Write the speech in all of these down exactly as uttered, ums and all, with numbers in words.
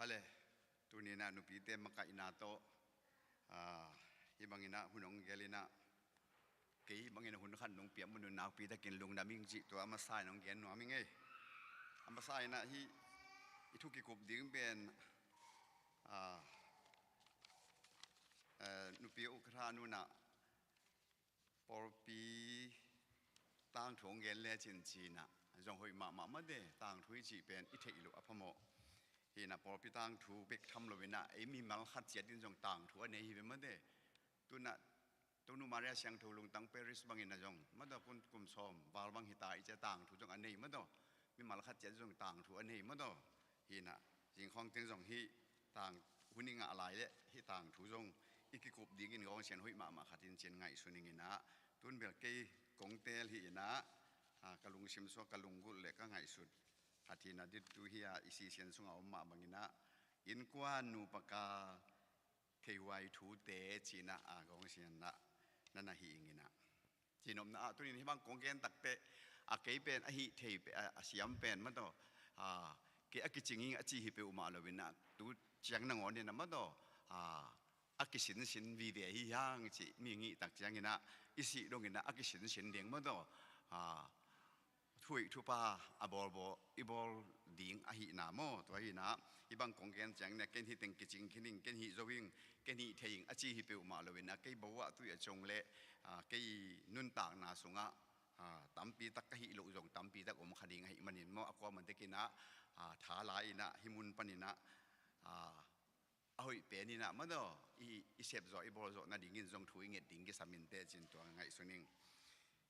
Ale, tuni-in ah nupite makaihna tawh, ah, hih bangin ah hun hong gel in ah, kei hih bangin ah hun khat nong piak manin nakpi takin lungdam ing cih tua a masa-in hong gen nuam ing ei. A masa-in ah hih i thu kikup ding pen, ah, eh, nupi uh ka hran un ah, pawlpi tangthu hong gen lecin ci-in ah, zong hoih mahmah mate, tangthu i cih pen i theih loh a phamawh. Hi-in ah pawlpi tangthu bek tham loin ah, ei mimal khat ciat in zong tangthu a nei hi ve mate. Tu-in ah Tonu Maria Siangtho lungtang parish bangin ah zong mate, kum, kum sawm val bang hi ta i cia, tangthu zong a nei mate. Mimal khat ciat zong tangthu a nei mate. Hi-in ah zingkhawng teng zong hih tang, hun i ngah lai leh hih tangthu zong i kikup dingin gawngsian hoih mahmah khat in ci-in ngaihsun ing in ah, tun bel kei kong teel hi-in ah, ah, ka lungsim sungah ka lunggulh leh ka ngaihsut khat hi-in ah, dittu hi-a i sisian sungah om mah bangin ah, innkuan nupa kal theihuai thute ci-in ah, ah, gawngsian ah na na hi ing in ah. Cihnopna ah tuni-in hih bang kong gen takteh, a kei pen a hih thei pe-, a, a siam pen mate, a, kei a kicing ing a ci hi peuhmah loin ah, tu ciang nangawnin ah mate, a, a kisinsin vive hi hang cih mi ngih tak ciangin ah, i sih dongin ah a kisinsin ding mate, a, thuhoih thupha a bawlbawl i bawl ding ahihna maw. Tua hi-in ah hih bang kong gen ciangin ah, ken hih teng kicing khin ing, ken hih zo ing, ken hih thei ing a ci hi peuhmah loin ah, kei bawah tui a cong leh, a, kei nuntakna sungah, a, tampi tak ka hih loh zong tampi tak om kha ding ahih manin maw, a kuamah tekin ah, a, tha la-in ah hih mun panin ah, a, a hoih penin ah mate, i, i sepzawh i bawlzawh nadingin zong thu i nget ding kisam inteh ci-in tua ngaihsun ing.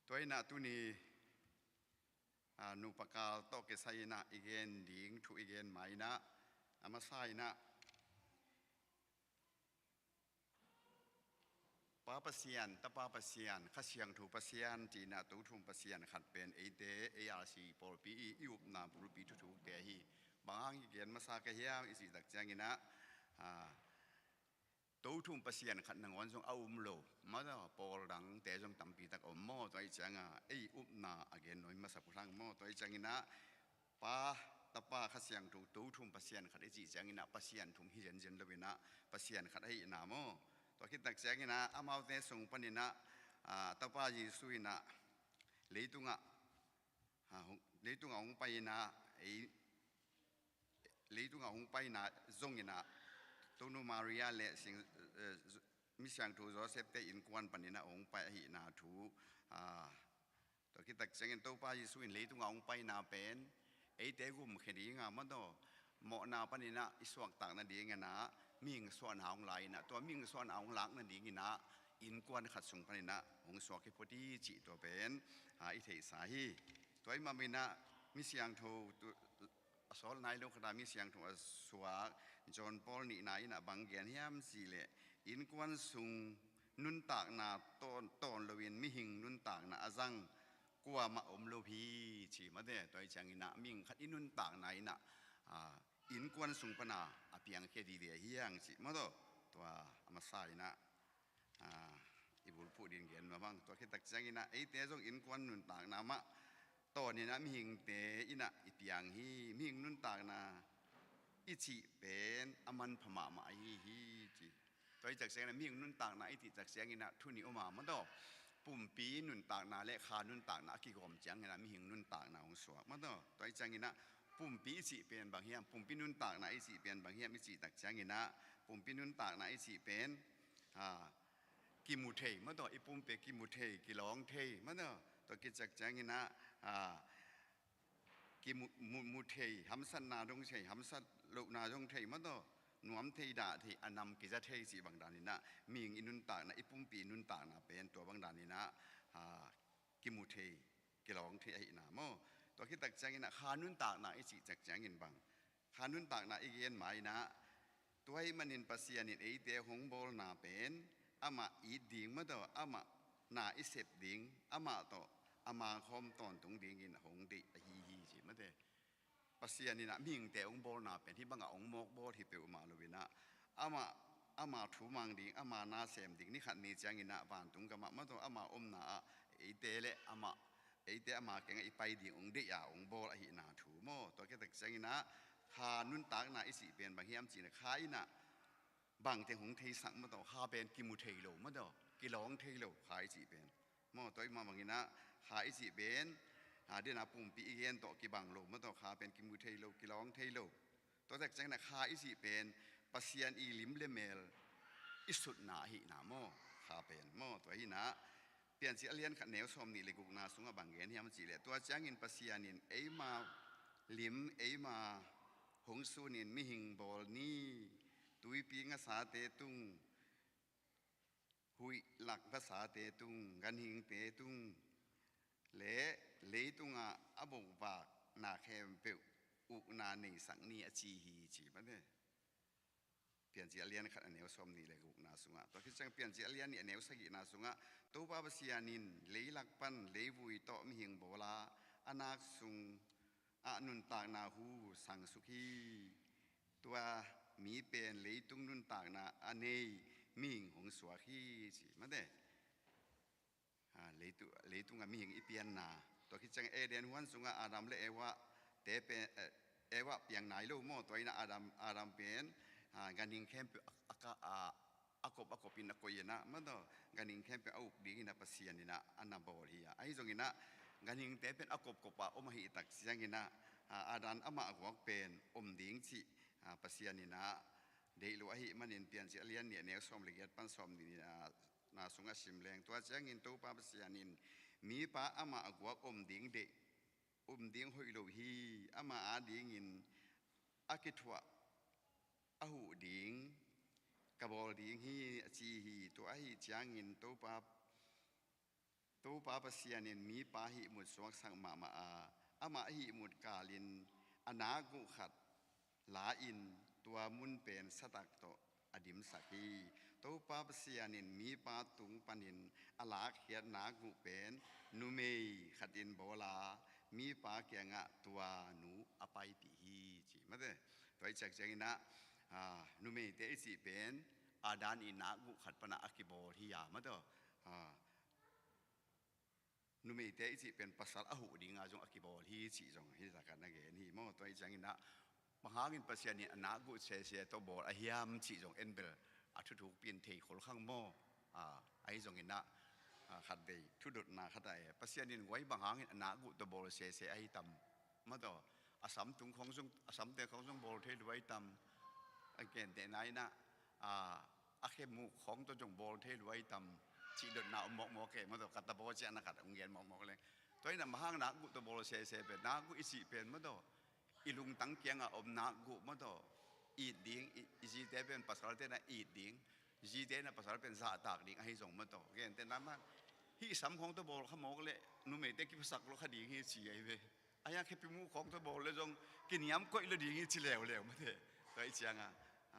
Tua hi-in ah tuni, a, nupa kal tawh kisai-in ah i gen ding thu i gen ma-in ah, a masa-in ah Pa Pasian, Tapa Pasian, Kha Siangtho Pasian ci-in ah Tothum Pasian khat pen eite A R C pawlpi i, i upna bulpi thuthukte hi. Bang hang i gen masa ka hiam i cih tak ciangin ah, a, Tothum Pasian khat nangawn zong a um lo mate, pawl dangte zong tampi tak a om maw. Tua ahih ciangin ah ei upna a gen nuam masa pulhang maw. Tua ahih ciangin ah Pa, Tapa, Kha Siangtho, Tothum Pasian khat i cih ciangin ah Pasian thum hi zenzen loin ah Pasian khat ahihna maw. Tua khit tak ciangin ah amaute sung panin ah, a, Tapa Jesu in ah leitungah, a, hong, leitungah hong pai-in ah, ei, leitungah hong paina zongin ah Tonu Maria leh sing, eh, Mi Siangtho Joseph-te innkuan panin ah hong pai ahihna thu, a, tua khit tak ciangin Topa Jesu in leitungah hong paina pen eite gumkhia ding a mate, mawhna panin ah i suaktak nadingin ah mihing suahna hong la-in ah, tua mihing suahna hong lak nadingin ah innkuan khat sung panin ah hong suak hi phot hi cih tua pen, a, i theihsa hi. Tua ahih manin ah Mi Siangtho tu, a sawl nai lo khat ah Mi Siangtho a suak John Paul nihna in ah bang gen hiam cih leh, innkuan sung nuntakna tawn, tawn loin mihing nuntakna a zang kuamah om lo hi ci mate. Tua ahih ciangin ah mihing khat i nuntakna in ah, a, innkuan sung pan a piangkhia dide hi hang cih mate. Tua a masa-in ah, a, i bulphuh dingin gen nuam hang. Tua khit tak ciangin ah eite zong innkuan nuntakna mah tawnin ah mihingte in ah i piang hi. Mihing nuntakna i cih pen a manpha mahmah ahi hi ci. Tua ahih tak ciangin ah mihing nuntakna i cih tak ciangin ah thu nih om a mate, pumpi nuntakna leh kha nuntakna a kigawm ciangin ah mihing nuntakna hong suak mate. Tua ahih ciangin ah pumpi i cih pen bang hiam, pumpi nuntakna i cih pen bang hiam i cih tak ciangin ah, pumpi nuntakna i cih pen, a, kimu thei mate, i pumpi kimu thei, kilawng thei mate. Tua khit tak ciangin ah, a, kimu, mu, mu thei, hamsatna dong thei, hamsat lohna dong thei mate, nuam thei, dah thei, a nam kiza thei cih bang danin ah mihing i nuntakna, i pumpi i nuntakna pen tua bang danin ah, a, kimu thei, kilawng thei ahihna maw. Tua khit tak ciangin ah kha nuntakna i cih tak ciangin bang, kha nuntakna i gen ma-in ah, tua ahih manin Pasian in eite hong bawlna pen amah it ding mate, amah na i sep ding, amah tawh a mangkhawm tawntung dingin hong deih ahi hi ci mate. Pasian in ah mihingte hong bawlna pen hih bangah hong mawk bawl hi peuhmah loin ah, amah, ama thu mang ding, ama na sem ding, ni khat ni ciangin ah vantung gamah mate, ama omna ah eite leh amah, eite ama kiangah i pai ding hong deih a hong bawl ahihna thu maw. Tua khit tak ciangin ah Kha nuntakna i cih pen bang hiam cih leh, Kha in ah bangteng hong theisak maw taw, Kha pen kimu thei lo maw taw, kilawng thei lo Kha i cih pen. Maw taw, i mah bangin ah Kha i cih pen, a, den a pumpi i gen tawh kibang lo maw taw, Kha pen kimu thei lo, kilawng thei lo. Tua tak ciangin ah Kha i cih pen Pasian i lim le mel i sutna ahihna maw, Kha pen maw. Tua hi in ah Piancil a lian khat neu sawmnih le gukna sungah bang gen hiam cih leh, tua ciangin Pasian in eima lim, eima hong sunin mihing bawl ni, tuipi ngasate tung, huih lak vasate tung, ganhingte tung le leitungah a bokvakna khempeuh ukna neisak ni, a ci hi, ci mate. Piancil a lian khat a neu sawmnih le gukna sungah. Tua khit ciang Piancil a lian nih a neu sagihna sungah, Topa Pasian in leilak pan leivui tawh mihing bawl a, a nak sungah nuntakna hu sangsuk hi. Tua mi pen leitung nuntakna a nei mihing hong suak hi, ci mate. A, leitu-, leitungah mihing i pianna. Tua khit ciang Eden huan sungah Adam le Eva te pen, eh, Eva piang nai lo maw. Tua in ah Adam, Adam pen, a, ganhing khempeuh a, a, a, a kop a kopin a koih in ah maw taw, ganhing khempeuh a uk dingin ah Pasian in ah a na bawl hi a. Ahi zongin ah ganhingte pen a kopkop a om ahih tak ciangin ah, a, Adam amah a guak pen om ding cih, a, Pasian in ah deih lo ahih manin Piancil a lian nih a neu sawm le giat pan sawmnih, a, na sungah sim leng. Tua ciangin Topa Pasian in mipa amah a guak om ding deih, om ding hoih lo hi, amah adingin a kithuah a huh ding ka bawl ding hi, a ci hi. Tua ahih ciangin Topa, Topa Pasian in mipa hihmut suaksak mahmah a, amah hihmut kalin a nakguh khat la-in tua mun pen satak tawh a dimsak hi. Topa Pasian in mipa tung panin a lakkhiat nakguh pen numei khatin bawl a, mipa kiangah tua nu a paipih hi, ci mate. Tua i ciak ciangin ah, a, numeite i cih pen Adam i nakguh khat panah a kibawl hi a maw taw. A, numeite i cih pen pasal a huh dinga zong a kibawl hi cih zong hih takah na gen hi maw. Tua i ciangin ah bang hangin Pasian in a nakguh sese tawh bawl a hiam cih zong en bel a thuthukpi in thei khol khang maw. A, ahi zongin ah, a, khatvei thudotna khat ah e, Pasian in guai bang hangin a nakguh tawh bawl sese ahi tam maw taw. A samtung khawng zong, a samte khawng zong bawl thei lua ahi tam. A gentehna in ah, a, a khemuk khawng tawh zong bawl thei lua ahi tam, cih dotna om mawkmawk e maw taw. Ka tabaw ciahna khat hong gen mawkmawk leng. Tua in ah bang hang nakguh tawh bawl sese pen, nakguh i cih pen maw taw, i lungtang kiangah om nakguh maw taw. It ding, i, i zite pen pasalte na it ding, zite na pasal pen zahtak ding ahi zong maw taw. Gentehna mah, hih sam khawng tawh bawl kha mawk leh numeite kiphasak lua kha ding hi ci ahi ve. A hiang khepi muk khawng tawh bawl leh zong kiniam koih lua ding hi ci leuleu mate. Tua i cianga,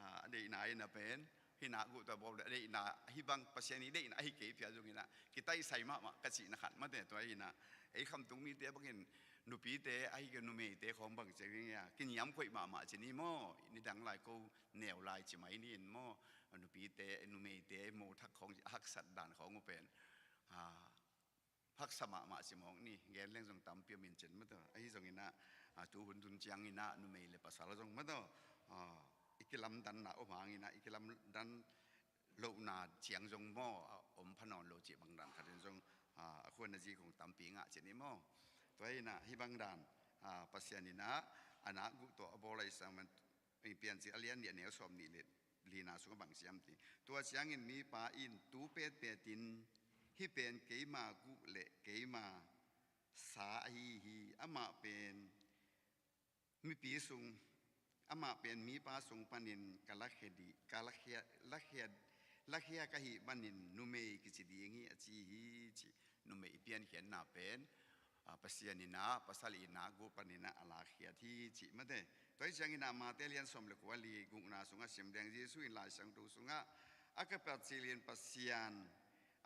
a, a deihna in a pen hih nakguh tawh bawl leh a deihna, hih bang Pasian i deihna ahi kei phial zongin ah kitaisai mahmah ka cihna khat mate. Tua hi in ah ei khamtung mite bangin nupite ahi kei numeite khawng bang ciang ding hia, kiniam koih mahmah ci ni maw. Nidang lai ko neu lai ci mai ni in maw. Nupite, numeite mo thak khawng a haksat dan khawng uh pen, a, haksa mahmah ci mawk ni. Gen leng zong tampi om in cin maw taw. Ahi zongin ah, a, tu hun tun ciangin ah numei le pasal zong maw taw, a, i kilamdanna om hangin ah i kilamdan lohna ciang zong maw, a, om pha nawn lo cih bang dan khatin zong, a, a khuan a zi kong tampi ngah cin i maw. Tua hi in ah hih bang dan, a, Pasian in ah a nakguh tawh a bawl a i sang man, i Piancil a lian nih a neu sawmnih le lina sungah bang ci hiam ti. Tua ciangin mipa in tu petpet in, hih pen keima guh le keima sa ahi hi. Amah pen mipi sung, amah pen mipa sung panin ka lakhia di, ka lakhia, lakhia, lakhia ka hih manin numei kici ding hi a ci hi, ci. Numei i piankhiatna pen, a, Pasian in ah pasal i nakguh panin ah a lakkhiat hi cih mate. Tua hi ciangin ah Mate lian sawm le kua li gukna sungah sim deng, Jesuh in Lai Siangtho sungah a kipat cilin Pasian,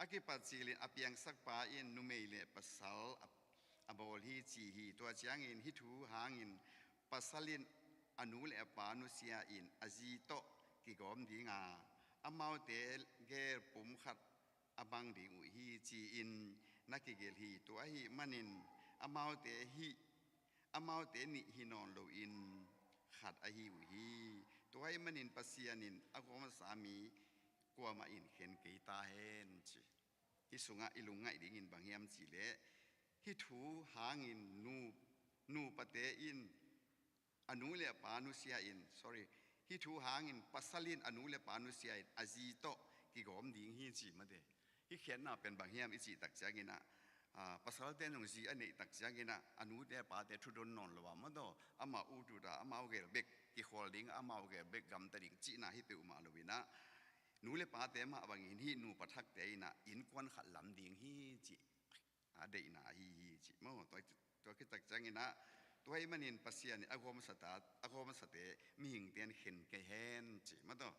a kipat cilin a piangsakpa in numei le pasal a, a bawl hi ci hi. Tua ciangin hih thu hangin pasal in a nu le a pa nusia in a zi tawh kigawm dinga, amaute gel pum khat a bang ding uh hi ci-in na kigelh hi. Tua ahih manin amaute hih, amaute nih hi nawn loin khat ahi uh hi. Tua ahih manin Pasian in a gawmsa mi kuamah in khen kei ta hen ci. Hih sungah i lungngaih dingin bang hiam cihleh, hih thu hangin nu, nupate in a nu le a pa nusia in, sorry, hih thu hangin pasal in a nu le pa nusia in a zi tawh kigawm ding hi ci mate. Hih khiatna pen bang hiam i cih tak ciangin ah, ah, pasalte in zong zi a neih tak ciangin ah, a nute a pate thudon nawn lo a maw taw, amau ut ut a, amau gel bek kikhual ding, amau gel bek gamta ding cihna hi peuhmah lo in ah, nu le pate mah bangin hih nupa thakte in ah innkuan khat lam ding hi cih a deihna ahi hi cih maw. Tua, tua khit tak ciangin ah, tua ahih manin Pasian in a gawmsate, a gawmsate mihingte in khen kei hen cih maw taw.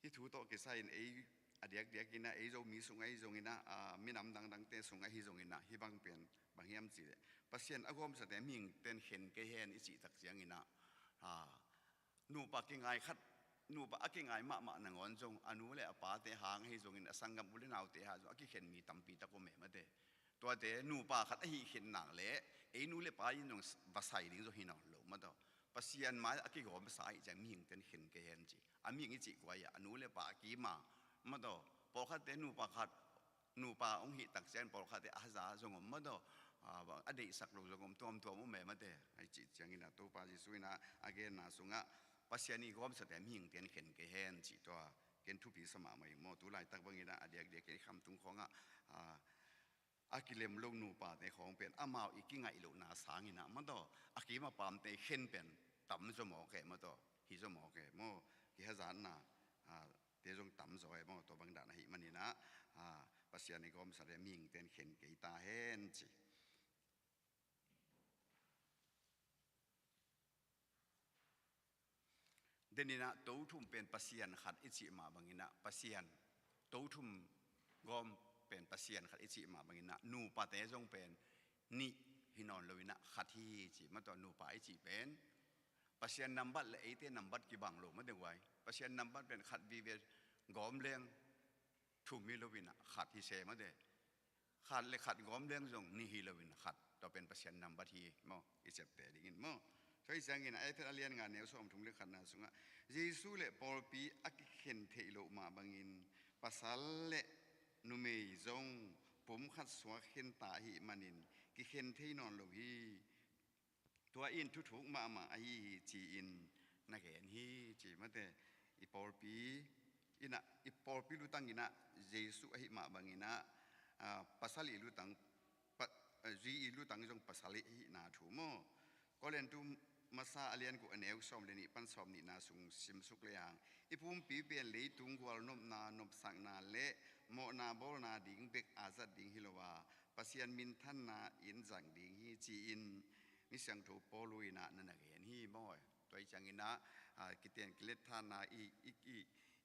Hih thu tawh kisai in ei a diakdiak in ah, ei Zomi sung ahi zongin ah, a, minam dangdangte sung ahi zongin ah, hih bang pen bang hiam cihleh, Pasian a gawmsate mihingte in khen kei hen i cih tak ciangin ah, a, nupa kingai khat, nupa a kingai mahmah nangawn zong a nu le a pate hang ahi zongin, a sanggam u le naute hang zong a kikhen mi tampi tak om e mate. Tuate nupa khat ahi khin nak leh ei nu le pa in zong va sai ding zong hi nawn lo maw taw. Pasian mai a kigawmsa ahih ciang mihingte in khen kei hen ci. A mihing i cih kua hi a, a nu le pa a kim a maw taw. Pawlkhatte nupa khat, nupa hong hih tak ciang pawlkhatte a haza zong om maw taw. A, a deihsak lo zong om, tuamtuam om e mate. Ahi cih ciangin ah Topa Jesuh in ah a genna sungah Pasian i gawmsate mihingte in khen kei hen cih tua ken thupi sa mahmah ing maw. Tu laitak bangin ah a diakdiak ken i khamtung khawngah, a, a kilem lo nupate khawng pen amau i kingaih lohna sangin ah maw taw, a kim a pamte i khen pen tam zaw mawk e maw taw, hi zaw mawk e maw. Kihazatna, a, te zong tam zaw e maw. Tua bang dan ahih manin ah, a, Pasian i gawmsate mihingte in khen kei ta hen ci. Deninah tothum pen Pasian khat i cih mah banginah Pasian, tothum gawm pen Pasian khat i cih mah banginah nupate zong pen nih hi nawn loinah khat hi ci. Matuah nupa i cih pen Pasian nambat le eite nambat kibang lo mate guai. Pasian nambat pen khat vive gawm leng thum hi loinah khat hi se mate. Khat le khat gawm leng zong nih hi loin khat. Tua pen Pasian nambat hi maw, i ciapteh dingin maw. Tua hi ciangin a Efesa a lian nga neu sawm thum le khatna sungah Jesu le pawlpi a kikhen theih loh mah bangin pasal le numei zong pum khat suak khin ta ahih manin kikhen thei nawn lo hi. Tua in thuthuk mahmah ahi hi ci-in na gen hi ci mate. I pawlpi inah, i pawlpi lutang inah Jesu ahi mah banginah, ah, pasal i lutang, pa, ah, zi i lutang zong pasal i hihna thu maw. Korintu masa a lian guk a neu sawm le nih pan sawm nihna sung simsuk le hang, i pumpi pen leitung gualnopna, nopsakna le mawhna bawlna ding bek a zat ding hi lo a, Pasian minthanna in zang ding hi ci-in mi siangtho Paul inah na na gen hi maw. Tua hi cianginah, ah, kiten kiletthana i, i, i,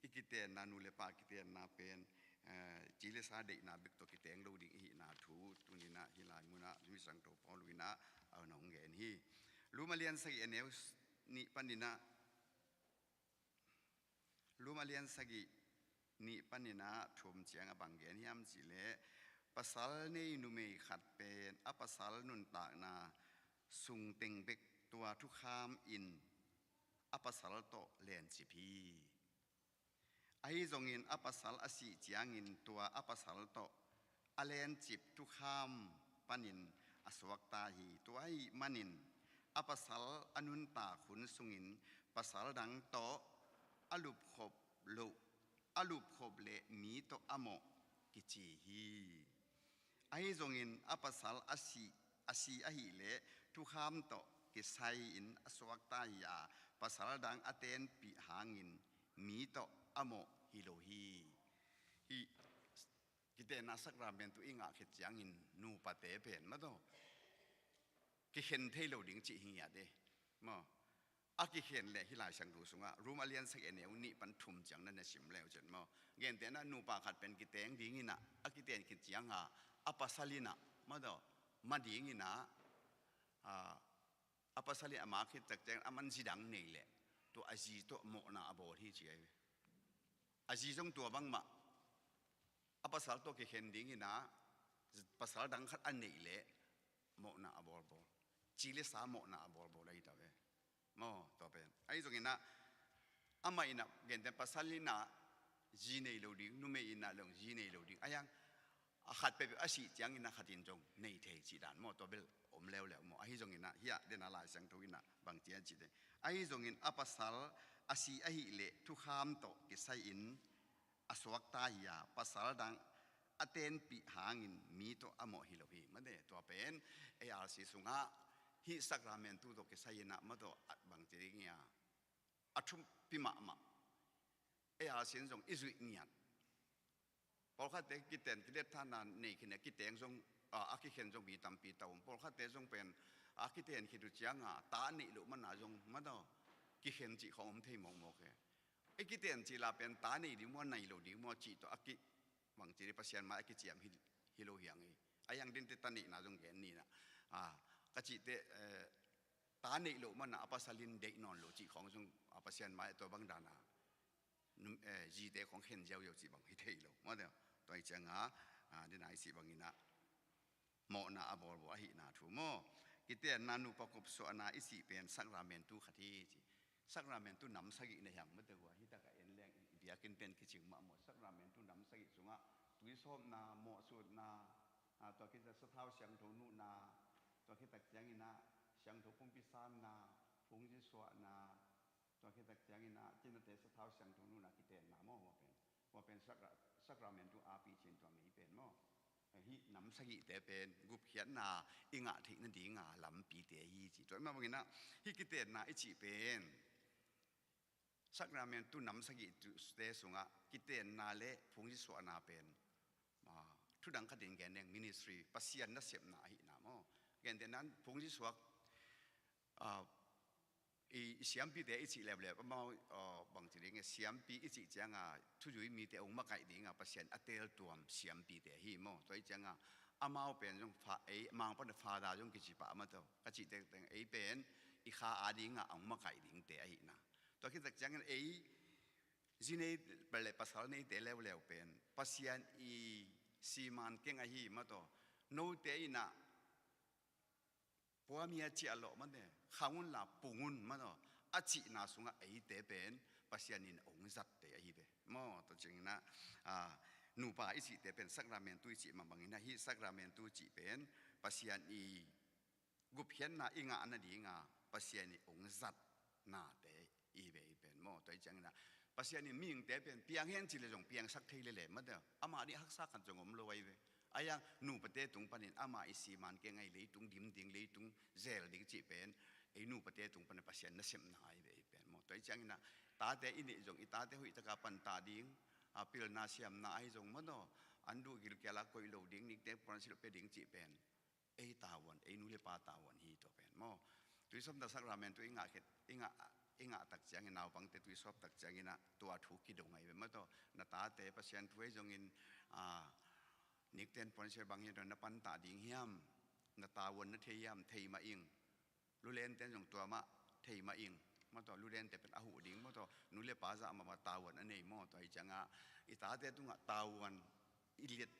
i kitenna, nu le pa kitenna pen, ah, ci le sa deihna bek tawh kiteng lo ding i hihna thu tuninah hih lai munah mi siangtho Paul inah, ah, na hong gen hi. Rom a lian sagih a neu nih paninah Rom a lian sagih nih paninah thum ciang a bang gen hiam cihleh, pasal nei numei khat pen a pasal nuntakna sungteng bek tua thukham in a pasal tawh lencip hi. Ahi zongin a pasal a sih ciangin tua a pasal tawh a lencip thukham panin a suakta hi. Tua ahih manin a pasal a nuntak hun sungin pasal dang tawh a lupkhop loh, a lupkhop le mi tawh a mawh kici hi. Ahi zongin a pasal a sih, a sih ahih leh thukham tawh kisai-in a suakta hi a, pasal dang a tenpih hangin mi tawh a mawh hi lo hi. Hih kitenna sakrament tu i ngah khit ciangin nupate pen mataw kikhen thei lo ding cih hi ngiat e. Maw, a kikhen le hih Lai Siangtho sungah Rom a lian sagih a neu nih pan thum ciang na na sim leu cin maw. Gentehna nupa khat pen kiteng dinginah a kiten khit cianga a pasal inah mataw ma dinginah, a, a pasal in a ma khit tak ciang a man zi dang nei leh tua a zi tawh mawhna a bawl hi ci ahi ve. A zi zong tua bangmah a pasal tawh kikhen dinginah pasal dang khat a neih leh mawhna a bawlbawl, ci le sa mawhna a bawlbawl ahi ta ve. Maw, tua pen. Ahi zongin ah, amah in ah, gentehna pasal in ah, zi nei lo ding, numei in ah, long zi nei lo ding. Ahi hang, a khat peuhpeuh a sih ciangin ah khat in zong nei thei cih dan maw, tua bel om leuleu maw. Ahi zongin ah, hiah, den a Lai Siangtho in ah, bang ci a cih te. Ahi zongin a pasal, a si ahih leh, thukham tawh kisai-in, a suakta hi a, pasal dang a tenpih hangin mi tawh a mawh hi lo hi. Mate, tua pen A R C sungah hih sakramentu tawh kisai-in ah maw tawh a bang ci ding hi a, a thupi mahmah. A R C in zong i zuih ngiat. Pawlkhatte kiten kilet thanna nei khin a kiteng zong, a, a kikhen zong mi tampi ta om. Pawlkhatte zong pen a kiten khit uh cianga ta neih loh mana zong maw tawh kikhen cih khawng om thei mawkmawk e. I kiten cih la pen ta nei ding maw, nei lo ding maw cih tawh a ki, bang ci ding, Pasian mai a kiciam hi, hi lo hi hang e. Ahi hang dinte ta neihna zong gen ni na. A, ka cihte, eh, ta neih loh mana a pasal in deih nawn lo cih khawng zong, a, Pasian mai a tua bang dana, num-, eh, zite khawng khen ziauziau cih bang hi thei lo. Maw tawh, tua hi cianga, a, den a i cih bangin ah mawhna a bawlbawl ahihna thu maw. Kitenna, nupa kopsuahna i cih pen sakramentu khat hi ci. Sakramentu nam sagih na hi hang maw tawh, hua hi takah en leng i biakinn pen kicing mahmah. Sakramentu nam sagih sungah tuisawpna, mawhsutna, a, tua khit a sathau siangtho nuhna, tua khit tak ciangin ah siangtho pumpi sanna, phungzi suahna, tua khit tak ciangin ah cinate sathau siangtho nuhna kitenna maw, hua pen. Hua pen sakra-, sakramentu a picin tua mei pen maw. Hih nam sagihte pen gupkhiatna i ngah theih nadinga lampite hi ci. Tua mah bangin ah hih kitenna i cih pen sakramentu nam sagihte sungah kitenna le phungzi suahna pen, a, thudang khatin gen leng ministry, Pasian nasepna ahihna maw. Gentehna phungzi suak, a, i, i siampite i cih leuleu, amau, a, bang ci ding e, siampi i cih cianga thuzui mite hong makaih dinga Pasian a teltuam siampite hi maw. Tua hi cianga amau pen zong fa, ei, Mangpau na Father zong kici pah maw tawh, ka cih tengteng ei pen i kha a dinga hong makaih dingte ahihna. Tua khit tak ciangin ei zi nei, pale pasal neite leuleu pen Pasian i siman keng ahi maw tawh, note in ah puami a ciah lawh mate, khang unla pung un maw tawh, a cihna sungah eite pen Pasian in hong zatte ahi ve maw. Tua ciangin ah, a, nupa i cihte pen sakramentu i cih mah bangin ah hih sakramentu cih pen Pasian i gupkhiatna i ngah nadinga Pasian in hong zatnate i hi ve i pen maw. Tua hi ciangin ah Pasian in mihingte pen piang hen ci leh zong piangsak thei lel e maw tawh, amah ding haksa khat zong om lo ahi ve. Ahi hang nupate tung panin amah i siman keng ahi, leitung dim ding, leitung zel ding cih pen ei nupate tung panin Pasian nasepna ahi ve i pen maw. Tua hi ciangin ah tate i neih zong i tate hoih taka pantah ding, a, pilna siamna ahi zong maw tawh, an duh gilkial a koih lo ding, nikte puansilh pia ding cih pen ei tavuan, ei nu le pa tavuan hi tua pen maw. Tuisawpna sakramentu i ngah khit, i ngah, i ngah tak ciangin, naupangte tuisawp tak ciangin ah tua thu kidong ahi ve maw tawh. Na tate Pasian thu ahi zongin, a, nikten puansilh bang hi tawh na pantah ding hiam, na tavuan na thei hiam, thei mah ing. Lulenten zong tua mah thei mah ing maw tawh, lulente pen a huh ding maw tawh, nu le pa zah mahmah tavuan a nei maw. Tua hi ciangah i tate tungah tavuan i liat,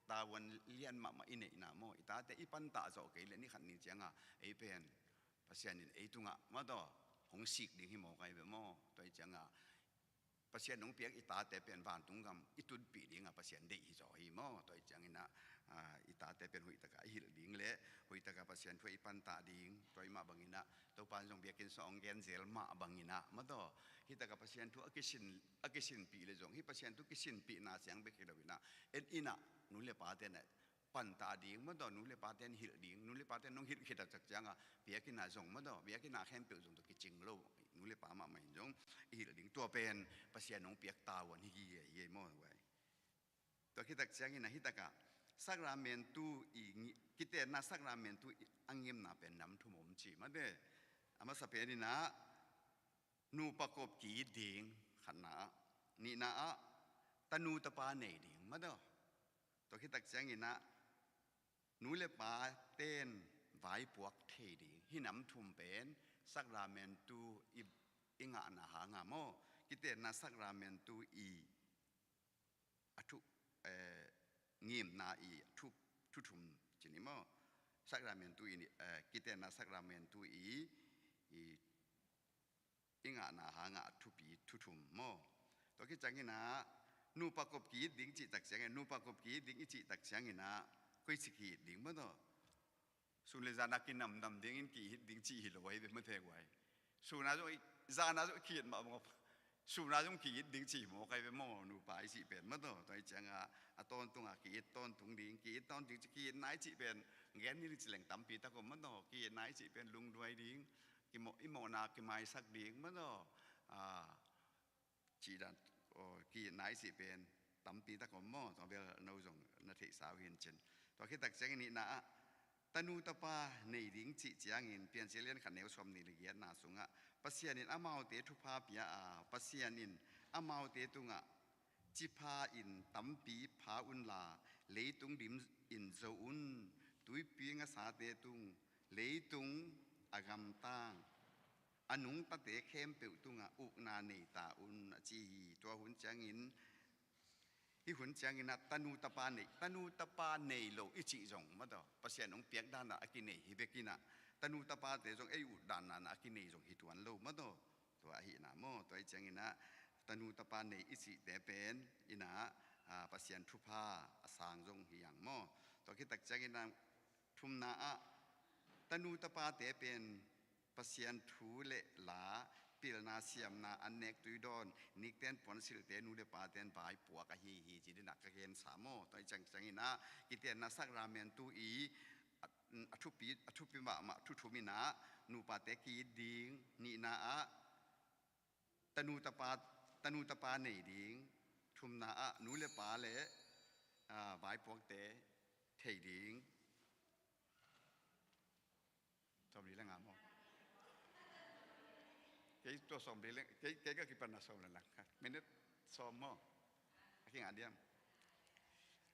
tavuan lian mahmah i neihna maw, i tate i pantah zawh kei leh ni khat ni ciangah ei pen Pasian in ei tungah maw tawh hong sik ding hi mawk ahi ve maw. Tua hi ciangah Pasian hong piak i tate pen vantung gam i tunpih dingah Pasian deih hi zaw hi maw. Tua hi ciangin ah, a, i tate pen hoih takah i hilh ding le hoih takah Pasian thu ah i pantah ding, tua hi mah bangin ah Topa in zong biakinn sungah hong gen zel mah bangin ah maw tawh, hih takah Pasian thu a kisin, a kisinpih le zong hih Pasian thu kisinpihna ciang bek hi lo in ah, en in ah nu le pate in ah pantah ding maw tawh, nu le pate in hilh ding, nu le pate in hong hilh khit a tak ciangah biakinn ah zong maw tawh, biakinn ah khempeuh zong tawh kicing lo, nu le pa mahmah in zong i hilh ding, tua pen Pasian hong piak tavuan hi hi hi maw. Tua khit tak ciangin ah hih takah sakramentu i ngi-, kitenna sakramentu i a ngimna pen nam thum om ci mate. A masa pen in ah nupa kop ki-it ding, khatna ah, nihna ah tanu tapa nei ding maw tawh. Tua khit tak ciangin ah nu le paten vaipuak thei ding. Hih nam thum pen sakramentu i, i ngahna hanga maw, kitenna sakramentu i a thu, eh, ngimna i thu, thu thum ci ni maw. Sakramentu i, eh, kitenna sakramentu i, i i ngahna hangah a thupi thu thum maw. Tua khit ciangin ah nupa kop ki-it ding cih tak ciangin, nupa kop ki-it ding i cih tak ciangin ah koi ci ki-it ding maw taw. Sun le zan a kinamnam dingin ki-it ding cih hi lo ahi ve maw te guai. Sun a zong i, zan a zong ki-it mah maw. Sun a zong ki-it ding cih hi mawk ahi ve maw, nupa i cih pen maw taw. Tua hi ciangah a tawntung a ki-it tawntung ding, ki-it tawntung, ki-itna i cih pen gen ni ci leng tampi tak om maw taw. Ki-itna i cih pen lungduai ding, i mawh, i mawhna kimaisak ding maw taw. Ah, cih dan, aw, ki-itna i cih pen tampi tak om maw. Tua bel no zong na theihsa uh hi in cin. Tua khit tak ciangin nihna ah tanu tapa nei ding cih ciangin Piancil lian khat neu sawmnih le giatna sungah Pasian in amaute thupha pia a, Pasian in amaute tungah cipha in tampi pha unla, leitung dim in zo un, tuipi ngasate tung, leitung a gamtang a nungtate khempeuh tungah ukna nei ta un a ci hi. Tua hun ciangin, hih hun ciangin ah tanu tapa nei, tanu tapa nei lo i cih zong maw taw, Pasian hong piak danah a kinei hi bek in ah, tanu tapate zong ei ut danah a kinei zong hi tuan lo maw taw. Tua ahihna maw, tua hi ciangin ah tanu tapa nei i cihte pen in ah, ah, Pasian thupha a sang zong hi ang maw. Tua khit tak ciangin ah thumna ah tanu tapate pen Pasian thu le la, pilna siamna, an nek tui dawn, nikten puansilhte, nu le paten vaipuak ahi hi ci dinah ka gensa maw. Tua hi ciang ciangin ah kitenna sakramentu i a, a thupi, a thupi mahmah thu thum in ah nupate ki-it ding, nihna ah tanu tapa, tanu tapa nei ding, thumna ah nu le pa le, ah, vaipuakte thei ding. Sawmli le nga maw? Kei tua sawmli le, kei, kei ka kipanna sawm le lang. Minute sawm maw? A kingah diam?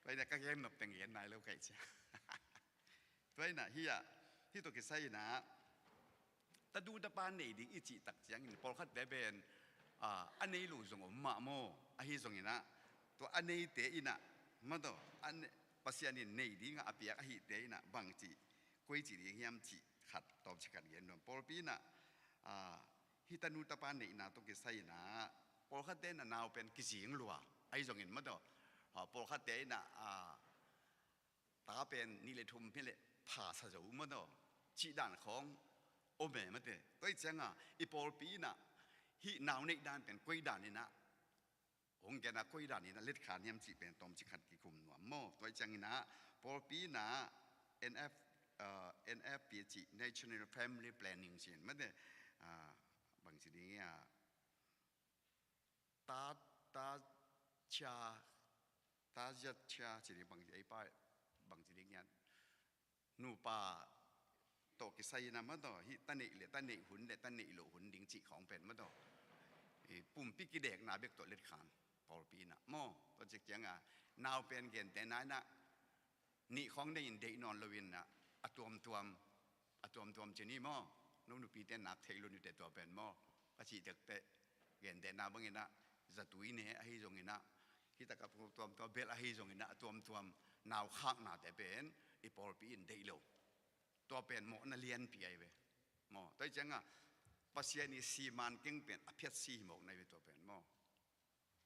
Tua hi na ka gen nop teng gen nai lo kai cia. Tua hi na hi ah, hih tua kisai in ah tanu tapa nei ding i cih tak ciangin pawlkhatte pen, ah, a nei lo zong om mah maw. Ahi zongin ah tua a neite in ah maw taw, a ne-, Pasian in nei dingah a piak ahite in ah bangci, koi ci ding hiam cih khat tawmcik khat gen nuam. Pawlpi in ah, ah, hih tanu tapa neihna tawh kisai in ah pawlkhatte in ah nau pen kizing lua. Ahi zongin maw taw, ah, pawlkhatte in ah, ah, ta pen nih le thum hi leh pha sa zo maw taw, cih dan khawng om e maw te. Tua hi ciangah i pawlpi in ah hih nau neih dan pen koi dan in ah hong gen a, koi dan in ah letkhan hiam cih pen tawmcik khat kikum nuam maw. Tua hi ciangin ah pawlpi in ah N F, ah, N F P cih, National Family Planning cih maw te. Ah, bangci ding hiam, ta, ta cia, ta zia cia ci ding bangci, ei pa, bangci ding hiam, nupa tawh kisai in ah maw taw, hih ta neih le ta neih hun le ta neih loh hun ding cih khawng pen maw taw, i pumpi kidekna bek tawh letkhan pawlpi in ah maw. Tua cik ciangah nau pen gentehna in ah nih khawng nei in deih nawn lo in ah a tuamtuam, a tuamtuam ci ni maw. No nupite nak theih lo nite tua pen maw, ka cih tektek gentehna bangin ah zatui ne ahi zongin ah, hih takah tuamtuam bel ahi zongin ah a tuamtuam nau khaknate pen i pawlpi in deih lo. Tua pen mawhna lianpi ahi ve maw. Tua hi ciangah Pasian i siman keng pen a phiatsi hi mawk na hi ve tua pen maw.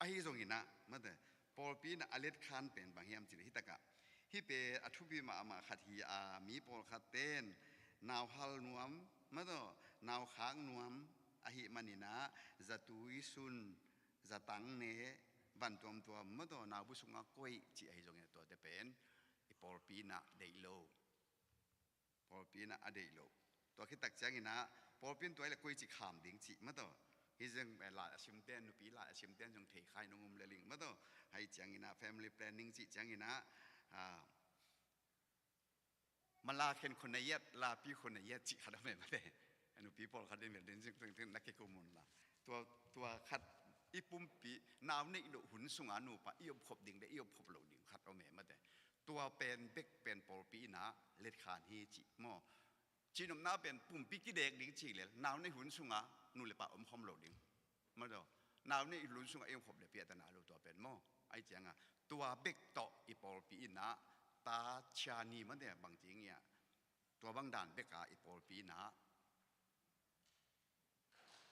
Ahi zongin ah maw te, pawlpi in ah a letkhan pen bang hiam cih leh hih takah, hih pen a thupi mahmah khat hi a, mi pawlkhatte in nau hal nuam maw taw, nau khak nuam ahih manin ah zatui sun, zatang ne, van tuamtuam maw taw, nau bu sungah koih cih ahi zongin ah tuate pen i pawlpi in ah deih lo. Pawlpi in ah a deih lo. Tua khit tak ciangin ah pawlpi in tua hi leh koi ci kham ding cih maw taw. Hih zong, eh, lai a simten, nupi lai a simten zong thei kha in hong um lel ing maw taw. Ahi ciangin ah family planning cih ciangin ah, ah, mala khen khun a yet, lapi khun a yet cih khat om e maw te. Nupi pawlkhat in vel din zing teng teng na kikum un la. Tua, tua khat i pumpi, nau neih loh hun sungah nupa i om khop ding le i om khop lo ding khat om e maw te. Tua pen bek pen pawlpi in ah letkhan hi cih maw. Cihnopna pen pumpi kidek ding cih leh nau neih hun sungah nu le pa om khawm lo ding maw taw. Nau neih hun sungah i om khop leh piatana lo tua pen maw. Ahi ciangah tua bek tawh i pawlpi in ah ta cia ni maw te, bangci ngiah, tua bang dan bek a i pawlpi in ah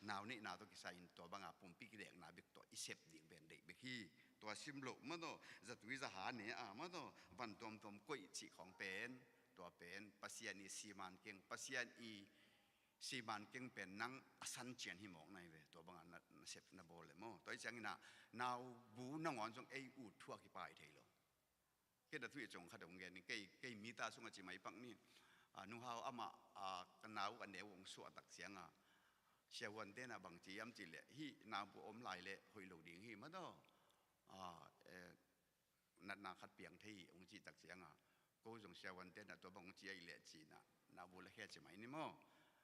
nau neihna tawh kisai in tua banga pumpi kidekna bek tawh i sep ding pen deih bek hi. Tua sim loh mataw, zatui zaha ne a mataw, van tuamtuam koih cih khawng pen, tua pen Pasian i siman keng, Pasian i siman keng pen nang a san cian hi mawk na hi ve, tua banga na, na sep na bawl le maw. Tua hi ciangin ah, nau bu nangawn zong ei ut thu a kipai thei lo. Kei na thu i cong khat hong gen ni, kei, kei mi ta sungah ci mai pak ni. A, Nu Hau amah, a, ka nau a neu hong suah tak cianga, siavuante na bang ci hiam cih leh, hih nau bu om lai leh hoih lo ding hi mataw. A, eh, natna khat piang thei hi hong cih tak cianga, ko zong siavuante na tua bang hong ci ahih leh ci-in ah, nau bu lakhia ci mai ni maw.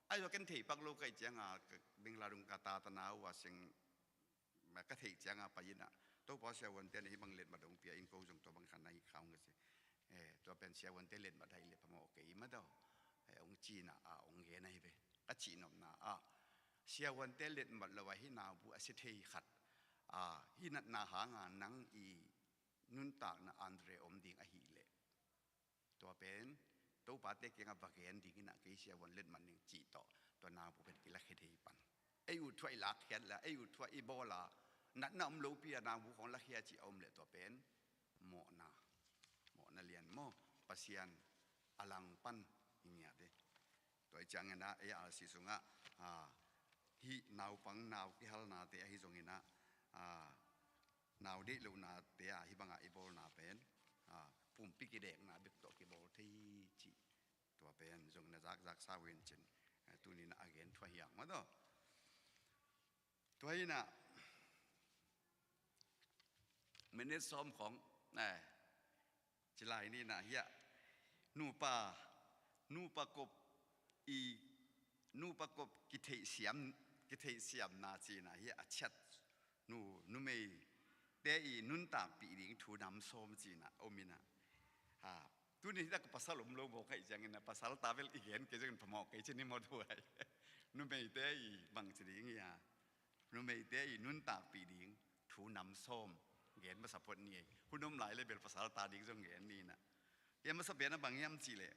Ahi zong ken thei pak lo ka hih cianga, ka Bengla dong ka ta ta nau a seng, ma ka theih cianga pai in ah, Topa siavuante na hih bang letmat hong pia in, ko zong tua bang khan na hih kha hong ka ci. Eh, tua pen siavuante letmat ahih leh phamawh kei mataw. Eh, hong ci-in ah, a hong gen ahi ve. Ka cihnopna ah, siavuante letmat lo a hih nau bu a sia thei khat, a, hih natna hanga nang i nuntakna andre om ding ahih leh, tua pen Topate kiangah va gen dingin ah, kei siavuan letmat ning cih tawh, tua nau bu pen kilakhia thei pan. Ei ut thu a i lakkhiat le, ei ut thu a i bawl a, natna om lopi a nau bu khawng lakhia cih a om leh tua pen mawhna, mawhna lian maw, Pasian a langpan i ngiat hi. Tua hi ciangin ah, ei a si sungah, a, hih naupang nau kihalnate ahi zongin ah, a, nau deih lohnate a hih bangah i bawlna pen, a, pumpi kidekna bek tawh kibawl thei cih. Tua pen zong na zakzak sa uh in cin, a, tuni-in ah a gen thuah hiang mataw. Tua hi-in ah, minute sawm khawng, eh, ci lai ni-in ah hiah, nupa, nupa kop i, nupa kop kitheihsiam, kitheihsiamna ci-in ah hiah a ciat, nu, numeite i nuntakpih ding thu nam sawm ci-in ah om in ah. Ha, tuni hi tak pasal om lo bawk ka hih ciangin ah, pasal ta bel i gen kei ciangin phamawh kei ci ni maw tua hi. Numeite i bang ci ding hi a, numeite i nuntakpih ding thu nam sawm gen masa phot ni ei. Hun om lai le bel pasal ta ding zong gen ni-in ah. Gen masa pen a bang hiam cih leh,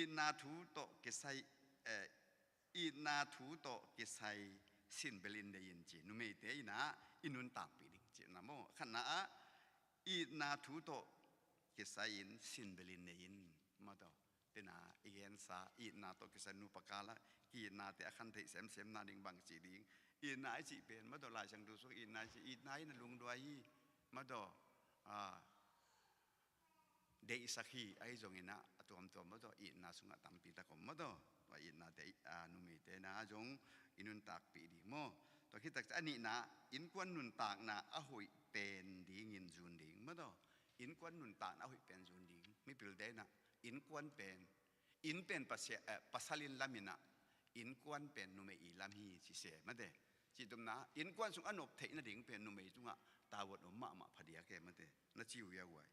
itna thu tawh kisai, eh, itna thu tawh kisai sinbelin nei in ci. Numeite in ah i nuntakpih ding cihna maw. Khatna ah, itna thu tawh kisai-in sinbelin nei in. Mataw, tena i gensa, itna tawh kisai nupa kala, ki-itnate a khan theih semsem nading bang cih ding. Itna i cih pen mataw, Lai Siangtho sung itna i cih, itna in a lungduai hi. Mataw, a, deihsak hi, ahi zongin ah, a tuamtuam mataw, itna sungah tampi tak om mataw. Tua itnate, a, numeite na zong i nuntakpih ding maw. Tua khit tak ciang a nihna, innkuan nuntakna a hoih pen dingin zun ding mataw. Innkuan nuntakna a hoih pen zun ding. Mipilte in ah, innkuan pen, inn pen pasia-, eh, pasal in lam in ah, innkuan pen numei i lam hi ci se mate. Cih tawpna, innkuan sung a nop theih nading pen numei tungah tavuan om mahmah phadiak e mate. Na ci uh ia guai.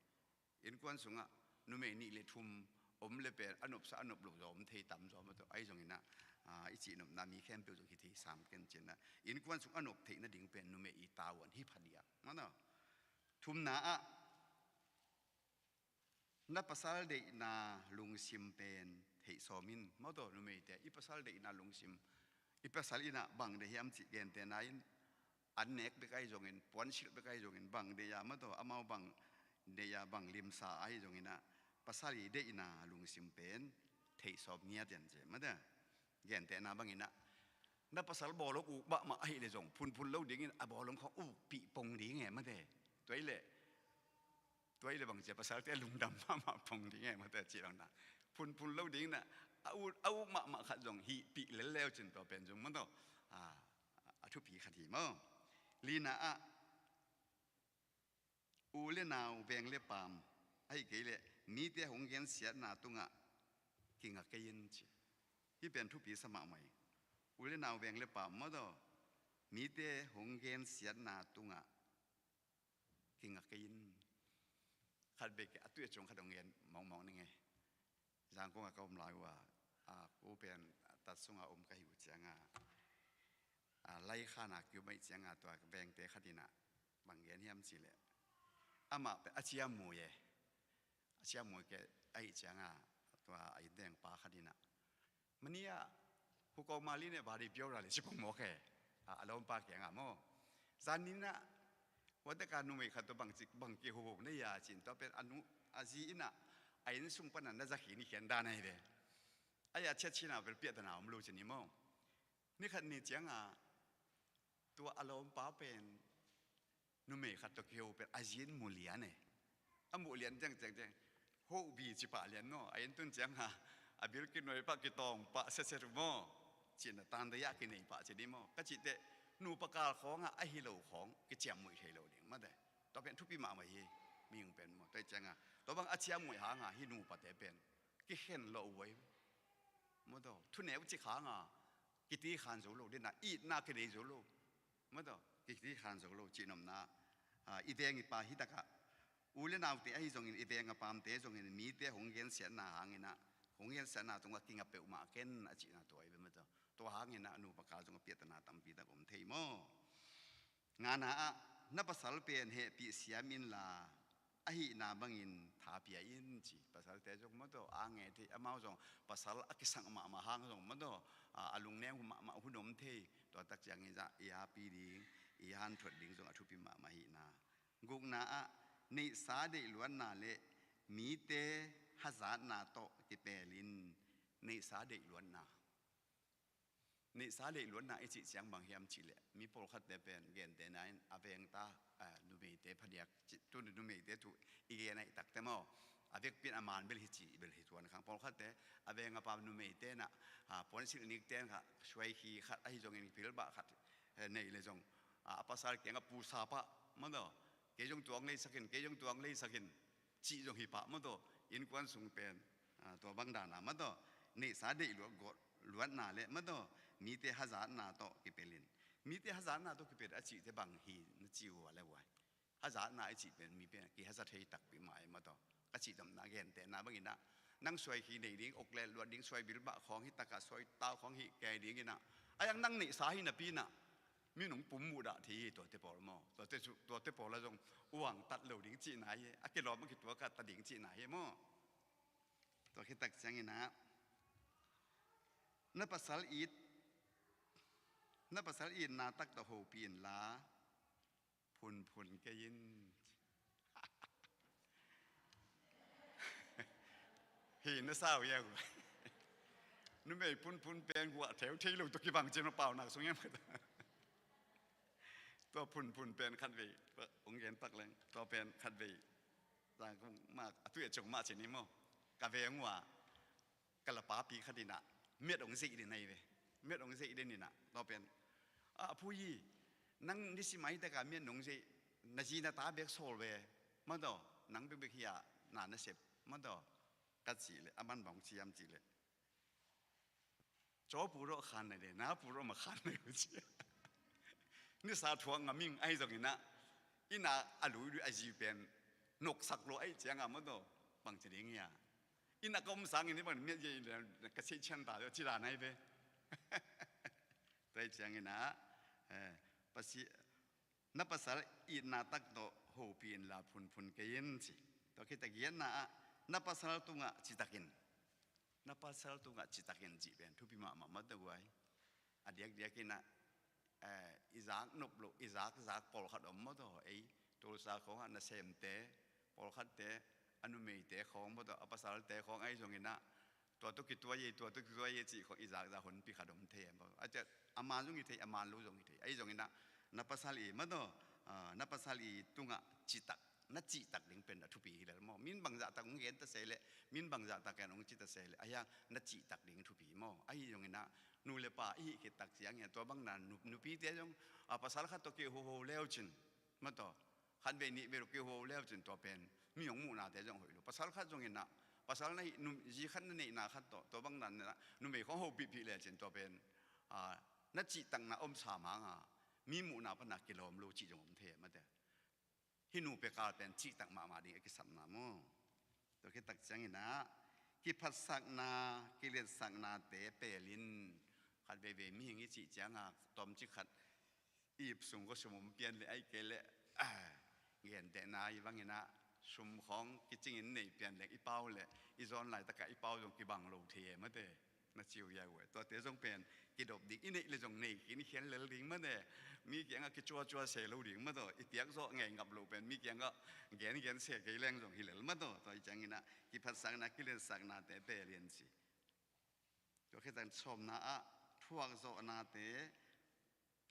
Innkuan sungah numei nih le thum om le pen a nopsa a nop lo zaw om thei tam zaw mataw. Ahi zongin ah, a, i cihnopna mi khempeuh zong hi thei sam ken cin ah, innkuan sung a nop theih nading pen numei i tavuan hi phadiak mataw. Thumna ah, na pasal deihna lungsim pen theih sawm in mataw. Numeite i pasal deihna lungsim, i pasal in ah bang deih hiam cih gentehna in, an nek bek ahi zongin, puansilh bek ahi zongin, bang deih a mataw, amau bang deih a, bang limsa ahi zongin ah, pasal i deihna lungsim pen theih sawm ngiat in ci mate. Gentehna bangin ah, na pasal bawlung uk mahmah ahih leh zong phunphun lo dingin a bawlung khawng ukpih pong ding e mate. Tua hi leh, tua hi leh bang ci a, pasalte lungdam mahmah pong ding e mate cih bang na. Phunphun lo dingin ah, a uk, a uk mahmah khat zong hihpih lel leu cin tua pen zong mataw, a, a thupi khat hi maw. Lina ah, u le nau, veng le paam, ahih kei leh mite hong gensiatna tungah kinga kei in ci. Hih pen thupi sa mahmah hi. U le nau, veng le paam mataw, mite hong gensiatna tungah kinga kei in. Khat bek a tui a cung khat hong gen mawngmawng ning e. Zangkong a ka om lai uh a, a, ko pen a tat sunga om ka hi uh cianga, a, laikhana kium ahih cianga tua vengte khat in ah bang gen hiam cih leh, amah pen a ciamui e. A ciamui kei ahih cianga tua a innveng pa khat in ah, mani ah Hukawng Mali ne bari piora le cipong mawk e. A lawmpa kiangah maw, zan ni nah, ua taka numei khat tawh bang kihuho na hia ci-in, tua pen a nu, a zi in ah, a inn sung panin na zakhi ni khian dan ahi ve. A ya ciat cina vel piahtana om lo ci ni maw. Ni khat ni ciangah tua a lawmpa pen numei khat tawh kiho pen a zi in mu lian e. A muh lian ciang ciang ciang, hobi ci pah lian maw, a inn tun ciangah a bil kinuai pah, kitawng pah sese uh maw, cina tandaya kinei pah ci ni maw. Ka cih teh nupa kal khawngah a hi lo khawng kiciammuih thei lo ding mate. Tua pen thupi mahmah hi. Mihing pen maw, tua ciangah tua bang a ciammuih hangah hi nupate pen kikhen lo uh ei. Maw tua thuneu cik hangah kitikhan zo lo, dena itna kinei zo lo. Maw tua kitikhan zo lo cih nopna. I veng i pa hi takah u le naute ahi zongin, i veng a pamte zongin mite hong gensiatna hangin ah, hong gensiatna tungah kinga peuhmah ken a cihna tua ahi ve maw tua. Tua hangin ah nupa kal zong a piahtana tampi tak om thei maw. Ngana ah, na pasal pen hehpih siam inla, a hihna bangin tha pia in ci. Pasalte zong maw tua a nge thei, amau zong pasal a kisang mahmah hang zong maw tua, a lungnem mahmah hun om thei. Tua tak ciangin zah i api ding, i hanthot ding zong a thupi mahmah hihna. Gukna ah, neihsa deihluatna le mite hazatna tawh kipelin. Neihsa deihluatna. Neihsa deihluatna i cih ciang bang hiam cihleh, mi pawlkhatte pen gentehna in a vengta numeite phadiak, tuni numeite thu i gen ahih takte maw, a vekpi in a man bel hi cih bel hi tuan khang. Pawlkhatte a veng a pam numeite nah, puansilh nikte in kha suaikhi khat ahi zongin pilbah khat nei le zong, a pasal kiangah pusa pah maw tua, kei zong tuang leisak in, kei zong tuang leisak in cih zong hi pah maw tua. Innkuan sung pen tua bang dana maw tua, neihsa deihluat, luatna le maw tua, mite hazatna tawh kipelin. Mite hazatna tawh kipel a cihte bang hi na ci uh a le uai. Hazatna i cih pen mi pen kihazat thei takpi mah ei maw tua. Ka cih nopna gentehna bangin ah, nang suaikhi nei ding, uk le luat ding, suai bilbah khawng hi takah suai tau khawng hi kei dingin ah, a yang nang neihsa hi napi in ah, mi nong pum muhdah thei hi tuate pawl maw. Tuate pawl a zong uang tat lo ding cihna hi, a kilawm a kituak a ta ding cihna hi maw. Tua khit tak ciangin ah, na pasal it, na pasal itna tak tawh hopih inla, phunphun kei in. Hi na sau ia uh. Numei phunphun pen guah theu thei lo tawh kibang cin a paunak sung ia mah. Tua phunphun pen khatvei ong gen pak leng, tua pen khatvei zang kong mak a tui a ciong mah cin hi maw. Ka veng uh a ka la papi khat in ah miat ong zeih den ahi ve. Miat ong zeih den in ah tua pen, a phu hi, nang nisim a hi takah miat nong zeih, na zi na ta bek sawl ve maw tua, nang bekbek hi a na na sep maw tua. Ka cih leh a man bang ci hiam cih leh, caw pu rawh khan nai le, na pu rawh ma khan nai uh ci. Nisa thuak ngam ing ahi zongin ah, inn ah a lui lui a zi pen noksak lo ahih ciangah maw tua, bang ci ding hia. Inn ah ka om sangin hih bang miat zeih le ka seih cian ta deuh ci dan ahi ve. Tua ahih ciangin ah, eh, pasi, na pasal itna tak tawh hopih inla phunphun kei in ci. Tua khit a giatna ah, na pasal tungah citakin. Na pasal tungah citakin cih pen thupi mahmah maw tua guai. A diakdiak in ah, eh, i zak nop loh, i zakzak pawlkhat om maw tua, ei Tulsa khawngah nasemte, pawlkhatte, a numeite khawng maw tua, a pasalte khawng ahi zongin ah, tua tawh kituai ei, tua tawh kituai ei cih khawng i zakzak honpi khat om thei e maw. A ciah a man zong hi thei, a man lo zong hi thei. Ahi zongin ah, na pasal i maw tua, ah, na pasal i tungah citak, na cihtak ding pen a thupi hi lel maw. Min bangzah tak hong gen ta se leh, min bangzah tak in hong ci ta se leh, a hiang na cihtak ding thupi maw. Ahi zongin ah, nu le pa i hih khit tak ciangin tua bang na nu, nupite zong, a pasal khat tawh kihuho leu cin maw tua, khatvei nihvei lo kihuho leu cin tua pen mi hong muhnate zong hoih lo. Pasal khat zongin ah, pasal na hih, zi khat na neihna khat tawh, tua bang na numei khawng hopihpih le cin tua pen, a, na cihtakna om sam hanga mi muhna pana kilawm lo cih zong om thei e maw tua. Hih nupi kal pen cihtak mahmah ding a kisapna maw. Tua khit tak ciangin ah, kiphatsakna, kiliatsaknate pelin. Khat veivei mihing i cih ciangah, tawmcik khat ip sung kua sum om pian leh, ahih kei leh, ah, gentehna i bangin ah, sum khawng kicingin nei pian leh, i pau leh, i zawn laitakah i pau zong kibang lo thei e maw tua. Na ci uh hia uh e? Tuate zong pen kidop ding, i neih le zong nei khinkhian lel ding mah ne. Mi kiangah kicuacua se lo ding mah tawh, i piak zawh ngei ngap loh pen mi kiangah gengen se kei leng zong hi lel mah tawh. Tua hi ciangin ah kiphatsakna, kiletsaknate pe lian ci. Tua khit ciang sawmna ah thuakzawhnate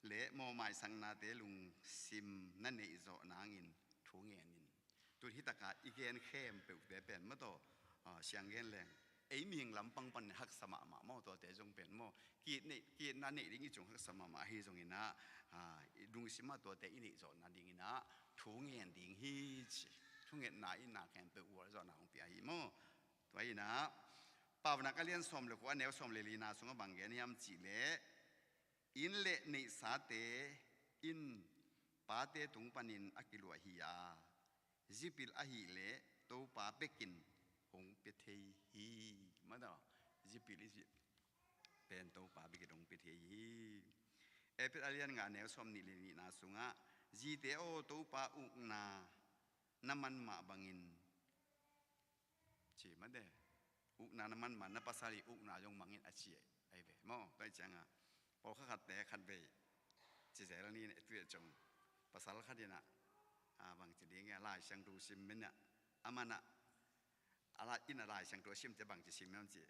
le mawhmaisaknate lungsim na neih zawh nangin thu ngen in. Tun hi takah i gen khempeuhte pen mah tawh, ah, siang gen leng ei mihing lampang panin haksa mahmah maw, tuate zong pen maw, ki-it neih, ki-itna neih ding i cung haksa mahmah ahi zongin ah, ah, i lungsim ah tuate i neih zawh nadingin ah thu ngen ding hi ci. Thungetna itna khempeuh gualzawhna hong pia hi maw. Tua hi-in ah Paunak a lian sawm le kua, a neu sawm le lina sungah bang gen hiam cih leh, inn le neihsate in pate tung panin a kiluah hi a, zipilh ahih leh Topa bekin hong pia thei hi. Mah tawh, zipilh i cih pen Topa bekin hong pia thei hi. Efesa a lian nga, a neu sawm nih le nihna sungah, zite aw, Topa ukna na man mah bangin, ci mah teh. Ukna na man mah, na pasal i ukna zong mang in a ci ahi ve maw. Tua hi ciangah pawlkhat khatte khatvei ci zel ni, a tuih ciang pasal khat in ah, ah, bangci ding e, Lai Siangtho sim in ah, a man ah, a la in ah Lai Siangtho a simte bangci sim hiam ci.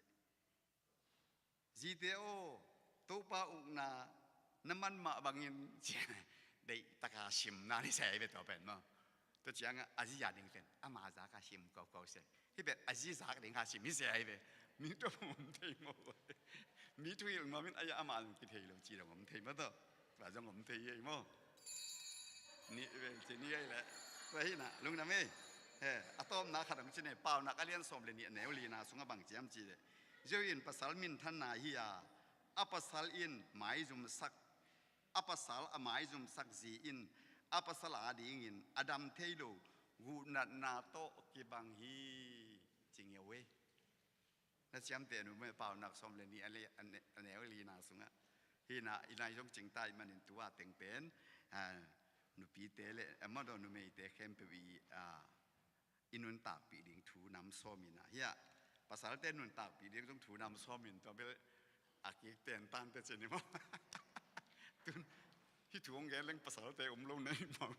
Zite aw, Topa ukna na man mah bangin, ci-in deih taka simna ni se ahi ve tua pen maw. Tua ciangah a zi a ding pen ama zak a sim kawkaw se. Hih pen a zi zak ding a sim hi se ahi ve. Mi tua om thei maw. Mi thuhilh nuam in a, amah zong kithei lo ci dong om thei maw tawh. Tua zong om thei hi ei maw. Nih ve ci ni ei leh. Tua hi-in ah lungdam ei. He, a tawpna khat om ci ni, Paunak a lian sawm le nih, a neu lina sungah bang ci hiam cih leh, ziau in pasal minthanna hi a, a pasal in maizumsak, a pasal a maizumsak zi in a pasal adingin a dam thei lo guhnatna tawh kibang hi, ci ngeu ei. Na ciamteh uh maw, Paunak sawm le nih a le, a ne-, a neu lina sungah. Hi-in ah i nai zong cingta ahih manin tu-a teng pen, ah, nupite le, ah, mah tawh numeite khempeuh i, ah, i nuntakpih ding thu nam sawm in ah. Hi-ah, pasalte nuntakpih ding zong thu nam sawm in tua bel a kik ten tan teh ci ni maw. Tun hih thu hong gen leng pasalte om lo na hi maw.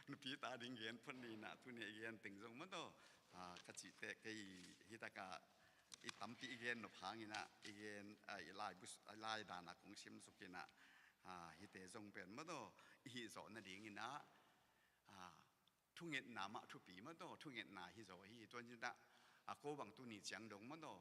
Nupite ading gen phot ni in ah, tuni i gen teng zong mah tawh, ah, ka cih teh kei hi takah i tampi i gen nop hangin ah, i gen, ah, i lai bus, i lai dan ah kong sim suk in ah, ah, hihte zong pen mah tawh i hih zawh nadingin ah, ah, thungetna mah thupi mah tawh, thungetna hi zaw hi. Tua hi-in ah, a ko bang tuni ciang dong mah tawh,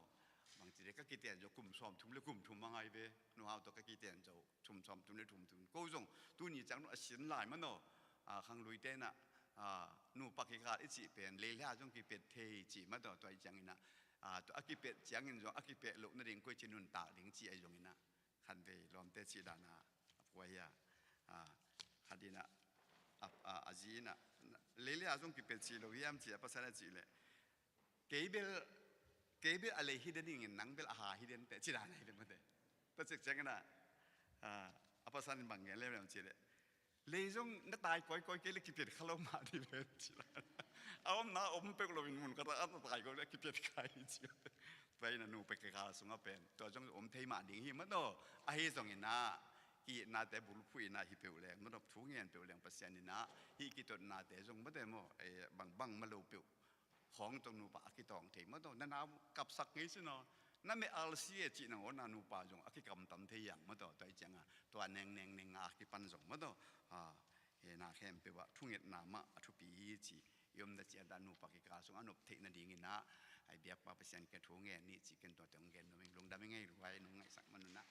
bangci leh ka kiten zaw kum sawmthum le kum thum a ngai ve. Nu Hau tawh ka kiten zaw kum sawmthum le kum thum. Ko zong tuni ciang dong a sin lai mah tawh, a, khangluite in ah, a, nupa kikal i cih pen leilei ah zong kipet thei cih mah tawh, tua hi ciangin ah, a, tua a kipet ciangin zong a kipet loh nading koici nuntak ding cih ahi zongin ah, khatvei lawmte cih dan ah a pua hi a, a, khat in ah, a, a, a zi in ah, leilei ah zong kipet cih lo hiam ci a, pasal a cih leh, kei bel, kei bel a lei hi den ing in, nang bel a ha hi den teh, ci dan ahi ve mah teh. Tua cik ciangin ah, a, a pasal in bang gen lem lem cih leh, lei zong na tai kawikawi kei leh kipet kha lo mah ding ven ci dan. A omna om peuh lo in mun khat ah na tai kawikawi leh kipet kha hi ci. Tua hi-in ah nupa kikal sungah pen tua zong om thei mah ding hi mah tawh. Ahi zongin ah, ki-itnate bulphuh in ah hi peuh leng mah tawh, thu ngen peuh leng Pasian in ah, hih kitotnate zong mah teh maw, eh, bangbang mah lo peuh khawng tawh nupa a kitawng thei mah tawh. Na nau kapsak ngei sin aw, na meh alsi e cih nangawn ah nupa zong a kikamtam thei hiang mah tawh. Tua hi ciangah tua neng neng neng a kipan zong mah tawh, a, hih na khempeuh ah thungetna mah a thupi hi ci. I omna ciat ah nupa kikal sung a nop theih nadingin ah, ei biakpa Pasian kiang thu ngen ni cih ken tuate hong gen nuam ing. Lungdam ing ei, lungdam ing ei, nong ngaihsak man un ah.